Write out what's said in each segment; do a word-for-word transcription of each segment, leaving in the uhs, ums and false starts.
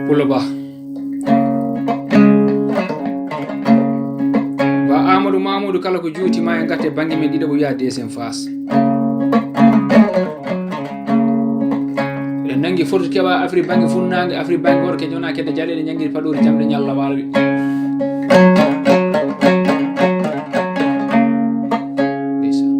Pulo Ba. Ba Amadou Mamoudou, kala ko juuti ma e ngatte bannge men ɗiɗo, o wiya deuxième phase. Eɗen nanngi forti keɓa Afrique bannge funnaange, Afrique bannge worke jona kedde jaleeɗe, ñanngiri paɗoori jamɗe ñalla waalo wi. Ndeysan.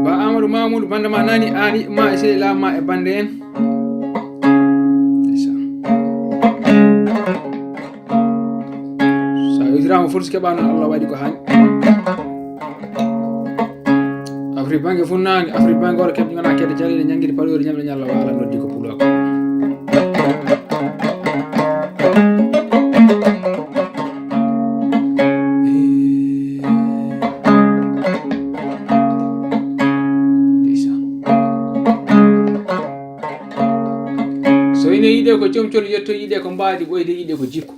Ba Amadou Mamoudou, bannde ma nani, ani ma e sehilaa ma e bannde en. Ndeysan. So a yewtiraama fof, so keɓaa noon, Allah waɗi ko haani. Afrique bannge funnaange, Afrique bannge hoore keɓ, ngona kedde jaleeɗe, ñanngiri paɗoori, ñamɗe ñalla waala, noddi ko pulako. Ndeysan. So ine yiɗe ko comcol, yetto yiɗe ko mbaadi, ɓoyde yiɗe ko jikku.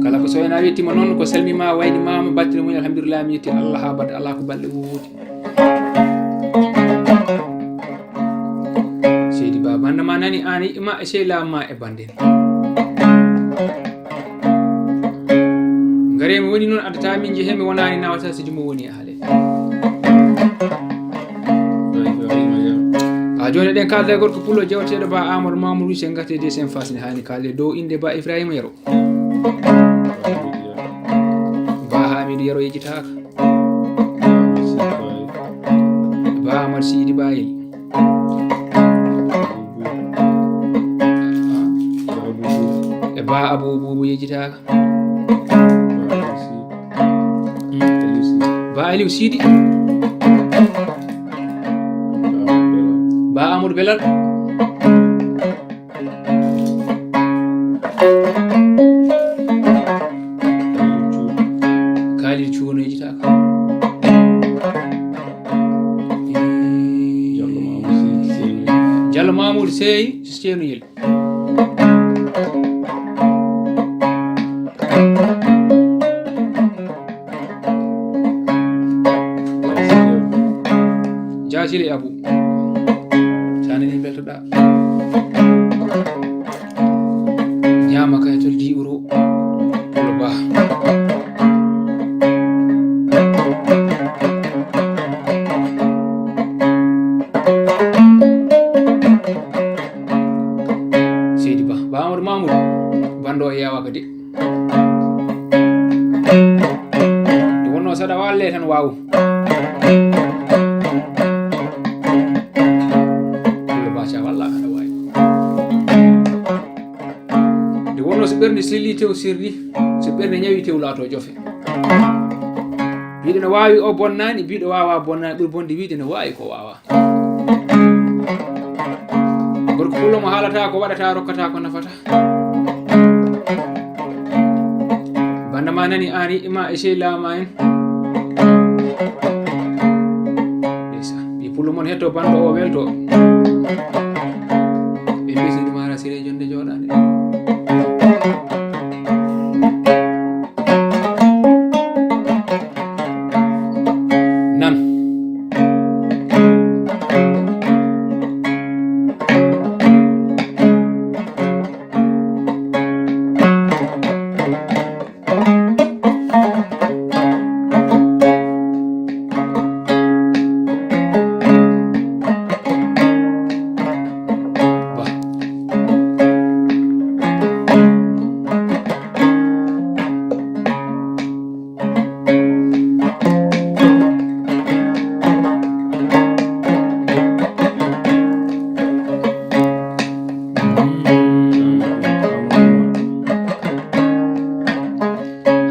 Kala ko so ena yettima noon, ko salmima, waynimama, battiri mum, alhamdulillah, mi yetti Allah ha badde Allah ko balɗe wuuti. Seydi Ba, bannde ma nani, ani ma e sehilaa ma e bannde. Ngare mi woni noon, addata min jehe, mi wonani nawata so jummo woni e haale. A jooni eɗen kalda e gorko pullo jewteɗo Ba Amadou Mamoudou, se ngate deuxième phase ne hani kalde dow inde Ba Ibrahima Yero. Ba Hamidou Yero yejjitaka. Ba Amadou Sidi Bayel. E Ba Abou Boubou yejjitaka. Ba Aliou Sidi. Ba Amadou Belal. Khalid Thioune yejjitaka. Diallo Mamoudou Sey, Seynou Yel. Jaajili Abu. Sani ni beltoɗa. Ñaama kay tol di euro. Pullo Ba. Seydi Ba, Ba Amadou Mamoudou, banndo o yeewa ko de. Nde wonno saɗa walle tan waaw. Pullo Ba, sa walla aɗa waawi. Nde wonno so ɓernde selli tew sirri, so ɓernde ñawi tew laato jofe. Mbiɗo no waawi o bonnaani, mbiɗo waawa bonnaani, ɓuri bonde wiide no waawi ko waawa. Gorko pullo mo haalata ko waɗata, rokkata ko nafata. Bannde ma nani, ani ma e sehilaa ma en. Ndeysan, ɓii pullo mon hetto banndo o welto. Ɓe mbiyetee ɗum ara sire jonde jooɗaade. Nan.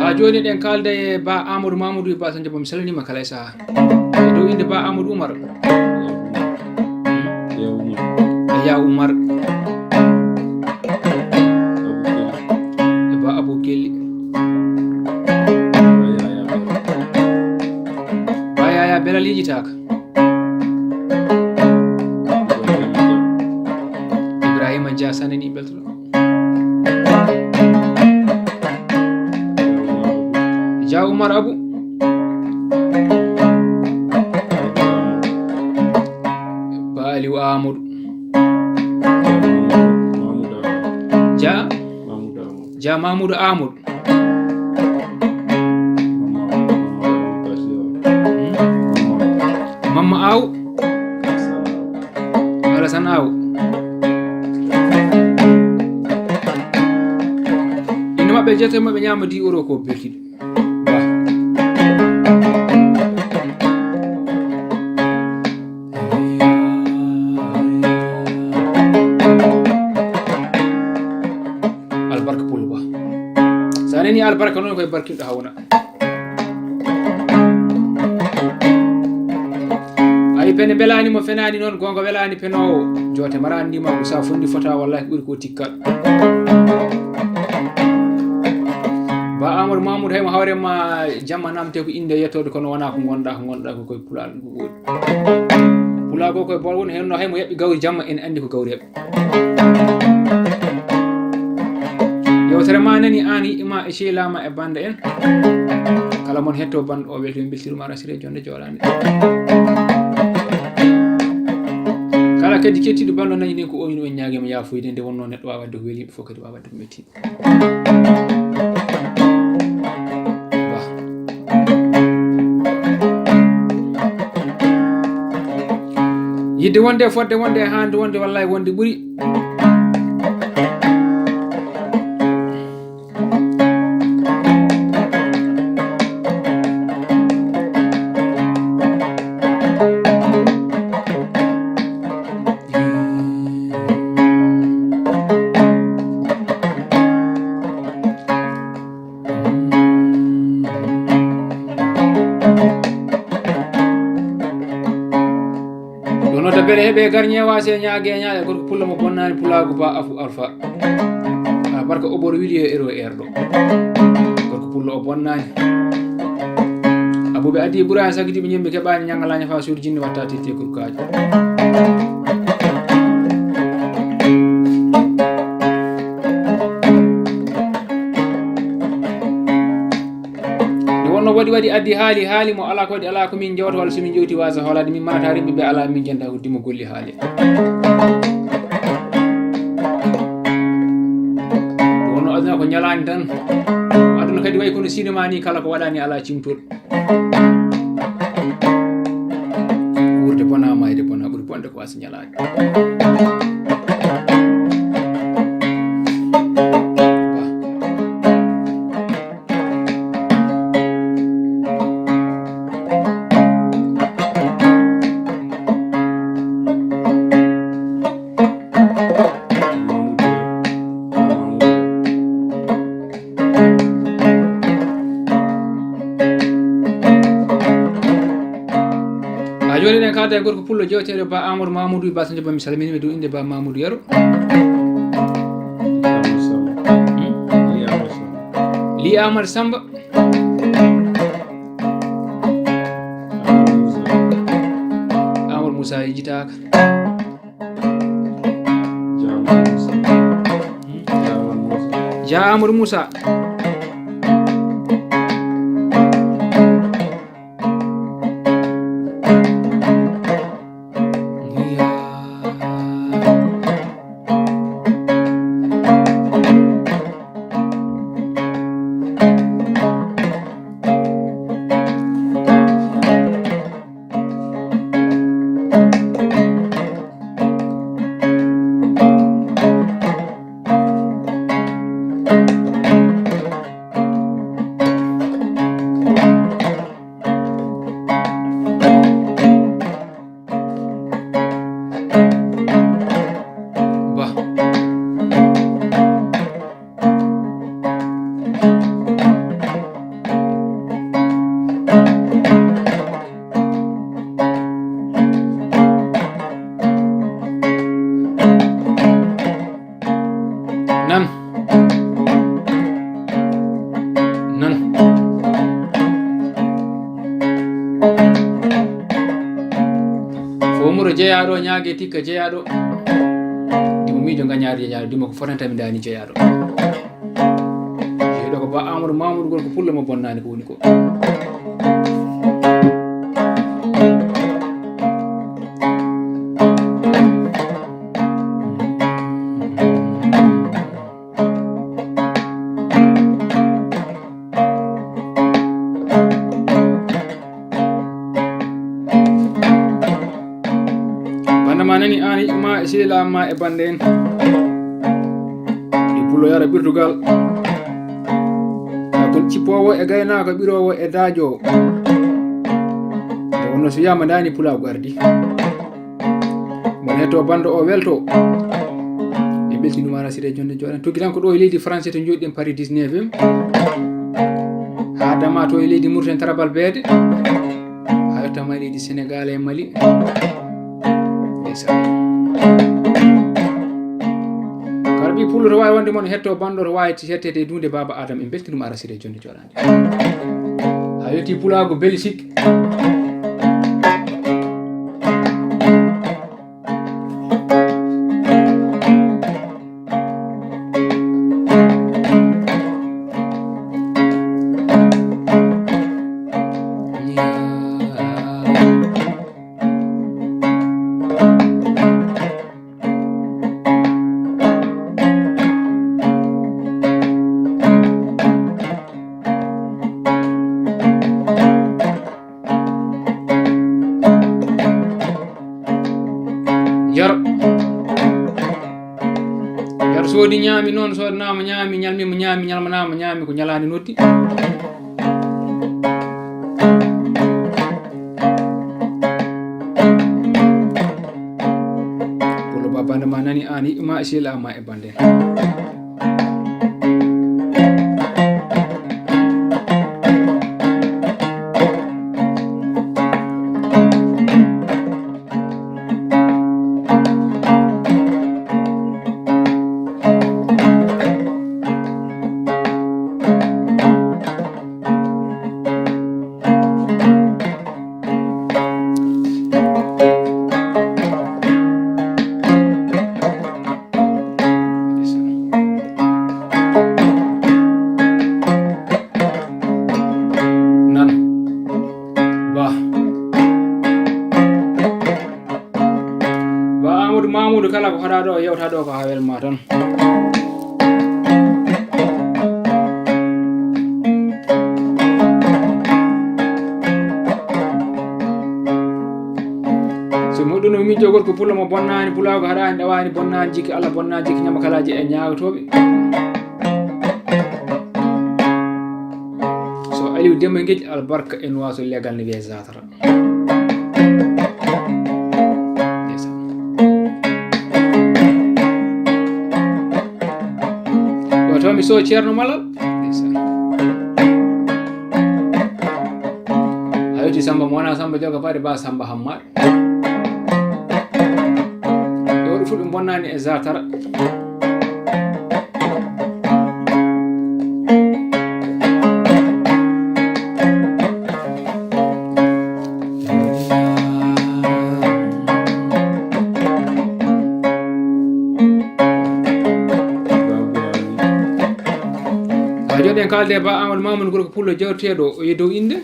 Ha jooni eɗen kaalda e Ba Amadou Mamoudou e Ba Sanjaba, mi salminiima kala e saha. E dow innde Ba Amadou Oumar. E Ya Oumar. E Ba Abou Kelly. Ba Belal yejitaaka. Ibrahima Dia Sanani beltoto. Dia Umar Abu. Ba Aliou Amadou. Dia. Dia Mamoudou Amadou. Mamma Aw. Alasan Aw. Ino maɓɓe jeto maɓɓe ñaama di euro ko belkiɗo. Ba. Albarka Pullo Ba. Sa nani albarka noon koye barkinɗo hawna. Ay pene belani mo fenani noon gonga welani penowo. Jote marani ndima ko sa fondi fota wallahi ɓuri ko tikkal. Ba Amadou Mamoudou hay mo hawre ma jamma namte ko inde yettoɗo kono wona ko gonɗa ko gonɗa ko koye pulal ngu woɗi. Pulaago koye bool woni heen no hay mo yaɓɓi gawri jamma en anndi ko gawri yaɓɓi. Yewtere ma nani aan yiɗi ma e sehilaama e bannde en. Kala mon hetto bannde o welto mbeltiruma rasire jonde joolaande. Kala kadi kettiɗo bannde nani ɗen ko o wino en ñaagima yaafoyde nde wonno neɗɗo waawa wadde ko weli yimɓe fof kadi waawa wadde ko metti. Yidde wonde e fodde wonde e haande wonde wallay wonde ɓuri. Ɗo nodda bere heɓe gar ñeewa se ñaage ñaage gorko pullo mo bonnani pulaagu ba afu alfa. A barka obor wili e ero erɗo. Gorko pullo o bonnani. Abuɓe addi Ibrahima sagidi ɓe ñembe keɓani ñangalaña fa suudu jinni watta tete kurkaji. Nde wonno waɗi waɗi addi haali haali mo ala ko waɗi ala ko min jewta walla so min jewti wasa hoolade min manata rimɓe ɓe ala min jenta ko dimo golli haali. Nde wonno aduna ko ñalani tan. Aduna kadi wayi kono cinéma ni kala ko waɗani ala cimtol. Wuurde bona mayde bona ɓuri bonde ko wasa ñalani. A joni ɗen kaada e gorko pullo jewteɗo ba Amadou Mamoudou Ba Sanjo Ba mi salmini mi dow inde ba Mamoudou Yaro. Li Amadou Samba. Amadou Moussa yejitaaka. Ja Amadou Moussa. Wuro jeyaaɗo, ñaage tikka jeyaaɗo. Dimo miijo ngañaari jeyaaɗo, dimo ko fotanta mi ndaani jeyaaɗo. Jeyɗo ko ba Amadou Mamoudou, gorko pullo mo bonnaani ko woni ko. Bannde ma nani aan yiɗi ma e sehilaaɓe ma e bannde en. E pulo yara ɓirtugal. Hakkunde cippoowo e gaynaako, ɓiroowo e daajoowo. Nde wonno so wiyaama ndaani pulaagu ardi. Mboɗo heɗto banndo o welto. En mbeltiniima Rasiré jonde jooɗan. Tuggi tan ko ɗo e leydi Français to njooɗiɗen Paris dix-neuvième. Haa dama to e leydi Mauritanie Tarabal Beede. Haa yottama e leydi Sénégal e Mali. Ndeysaan. Kala ɓii pullo to waawi wonde mon heɗto banndo to waawi hettede e duunde Baaba Adama. En mbeltiniima Rasiré jonde jooɗan. A yetti pulaagu Belgique. Yar. Yar soodi ñaami noon, soodanaama ñaami, ñalmiima ñaami, ñalmanaama ñaami, ko ñalaande noddi. Pullo ba bannde ma nani aan yiɗi ma e sehilaaɓe ma e bannde. Nan. Ba. Ba Amadou Mamoudou, kala ko haɗa ɗo, yewta ɗo ko ha welma tan. So moƴƴuno miijo gorko pullo mo bonnaani, pulaagu haɗaani, ɗawaani, bonnaani jikki Allah, bonnaani jikki ñamakalaaji e ñaagotooɓe. So Aliou Demba Guedji albarka e Nouakchott legal ne wiyee Zatara. Ndeysaan. Ɗo taw mi so Ceerno Malal. Ndeysaan. A yewti Samba mo wona Samba Joga Fade ba Samba Hammad. Ɗo ɗo fuɗɗi bonnaani e Zatara. Wa joɗen kalde ba Amadou Mamoudou gorko pullo jawteɗo o e dow inde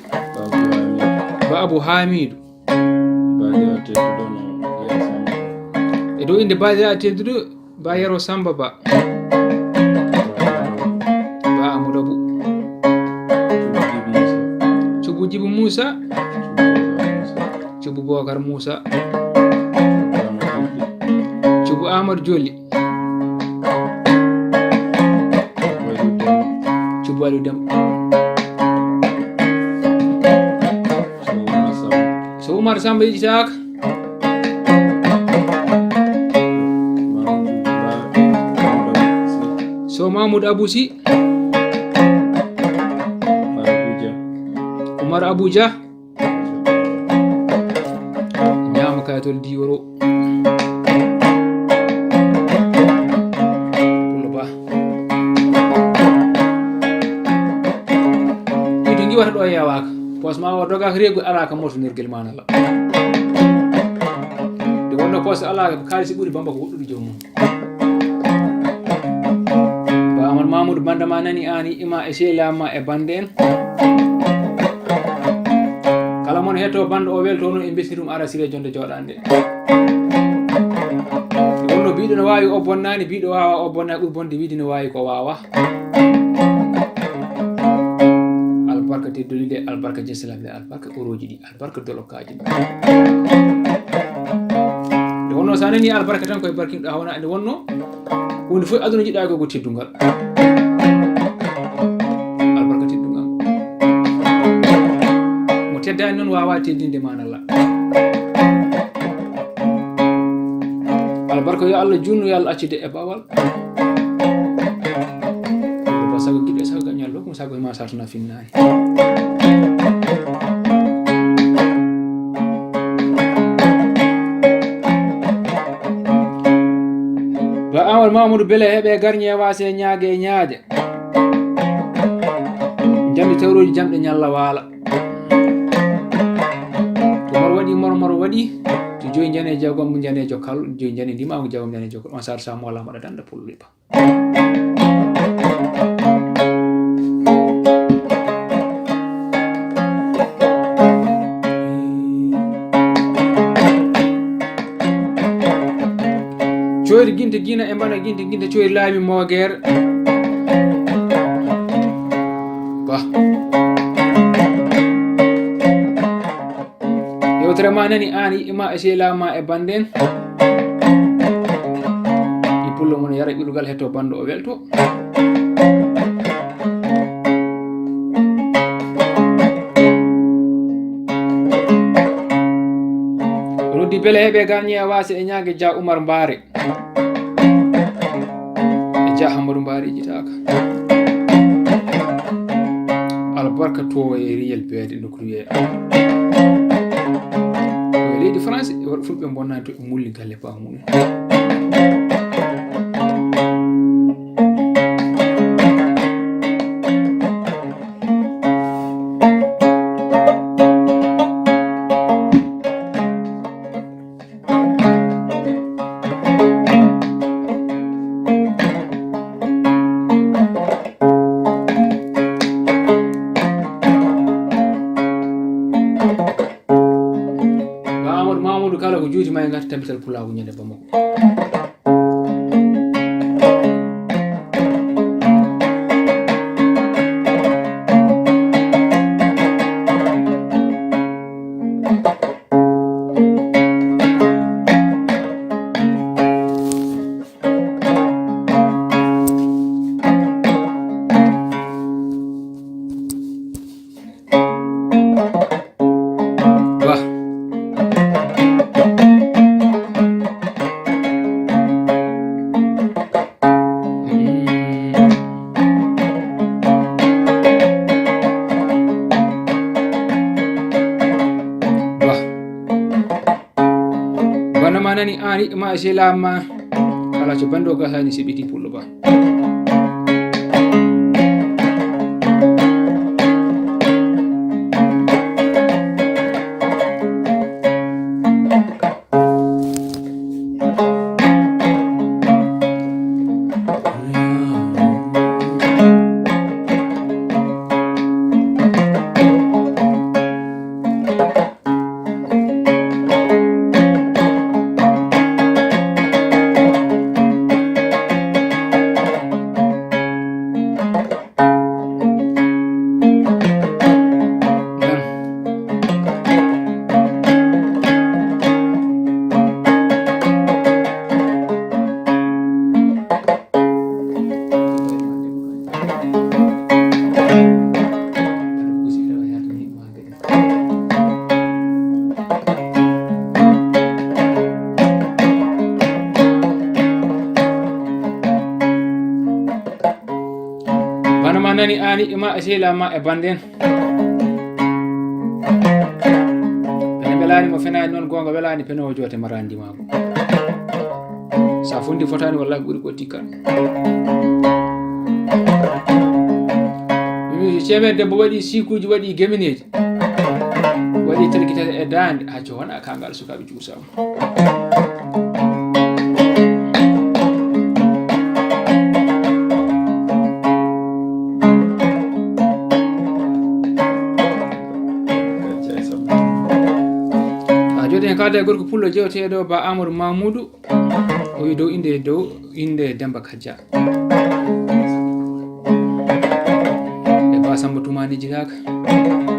ba Abou Hamidou. E dow inde ba ya tedduɗo. Ba Yero Samba Ba. Ba Amadou Abou. Cubu Jibu Moussa. Cubu Bokar Moussa. Cubu Amadou Joli. Cubu Aliou Dem. So Oumar Samba yejjitaaka. So Mamoudou Abou Sy. Oumar Abou Dia. Ñaama kayitol dix euros. Pullo Ba. Idu ngiwata ɗo yewaaka. Pos ma o dogaaka reegu alaa ka moto nirgel ma nala. Poste alaa kaalisi ɓuri Bamba ko woɗɗude joomum. Ba Amadou Mamoudou, banda ma nani, an yiɗi ma e sehilaaɓe ma e bande en. Kala mon hetto bando o welto, noon en mbeltini ɗum ara sire jonde jooɗaande. Wonno biɗo no waawi o bonnaani, biɗo waawa o bonnaani, ɓuri bonde wiide no waawi ko waawa. Albarka teddudi nde, albarka jeselal nde, albarka orooji ɗi, albarka dolokaaji ɗi. Nde wonno sa nani albarka tan koye barkinɗo hawana, nde wonno ko woni fof aduna jiɗɗa ko ko teddungal. Albarka teddungal. Mo teddani noon wawa teddinde ma nalla. Albarka yo Allah junnu, yo Allah accude e bawal. Ba sago giɗo e sago gañal ɗo, ko sago e ma sartana finnani. Ba Amadou Mamoudou Bele heɓe garñe wase ñaage e ñaaje. Jamɗe tawroji jamɗe ñalla waala. To mor waɗi, mor mor waɗi. To joyi jane jagom jane jokkal, joyi jane ndima ko jagom jane jokkal. On sar sa mola maɗa danda pullo liɓa. Coyri ginte gina e mbana ginte ginte coyri laami moger. Ba. Yewtere ma nani an yiɗi ma e sehilaaɓe ma e bande en. Ɗi pullo mon yara ɓiɗugal hetto bando o welto. Roddi Bele heɓe garñe e wase e ñaage Dia Oumar Mbaare. E Dia Hammadou Mbaare jitaaka. Albarka to e riyel beede nokkuye. Ko e leydi France e waɗa fulɓe bonnani to e mulli galle baamuɗum. Ba Amadou Mamoudou, kala ko juuti ma e ngata tampital pulaagu ñande Bamako. Ba. Ba. Bana ma nani an yiɗi ma e sehilaaɓe ma. Ala so bando gasani si ɓiti pullo ba. Bana ma nani an yiɗi ma e sehilaaɓe ma e bande en. Pene welani mo fenaani noon, goonga welani pene o joote marandi maako. Sa fondi fotani wallahi ɓuri ko tikkan. Mi wi ceemen debbo waɗi sikuuji, waɗi gemeneeji, waɗi talkitata e daande, hacco wona kangal sukaaɓe cuusama. Kadi en kaada e gorko pullo jeeyoteeɗo Ba Amadou Mamoudou. O wi dow innde, dow innde Demba Kaja. E Ba Samba Tumani Jigaaka.